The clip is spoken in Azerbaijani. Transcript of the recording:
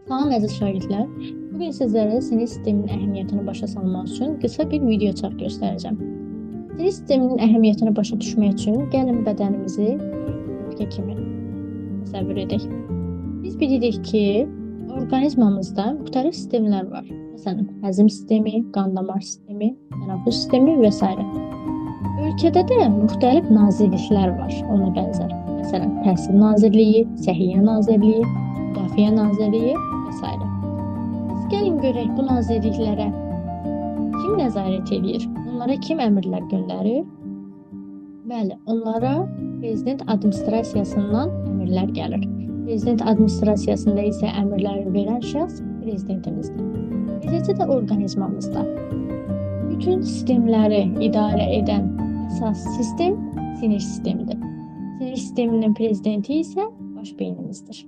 Salam əziz şagirdlər. Bugün sizlərə sinir sisteminin əhəmiyyətini başa salmaq üçün qısa bir video çap göstərəcəm. Sinir sisteminin əhəmiyyətini başa düşmək üçün gəlin bədənimizi ölkə kimi təsəvvür edək. Biz bilirik ki, orqanizmamızda müxtəlif sistemlər var. Məsələn, həzm sistemi, qan-damar sistemi, tənəffüs sistemi və s. Ölkədə də müxtəlif nazirliklər var ona bənzər. Məsələn, Təhsil Nazirliyi, Səhiyyə Nazirliyi, Müdafiə Nazirliyi və s. Biz gəlin görək bu nazirliklərə kim nəzarət eləyir? Onlara kim əmrlər göndərir? Bəli, onlara prezident administrasiyasından əmrlər gəlir. Prezident administrasiyasında isə əmrləri verən şəxs prezidentimizdir. Eləcə də orqanizmamızda bütün sistemləri idarə edən əsas sistem sinir sistemidir. Sinir sisteminin prezidenti isə baş beynimizdir.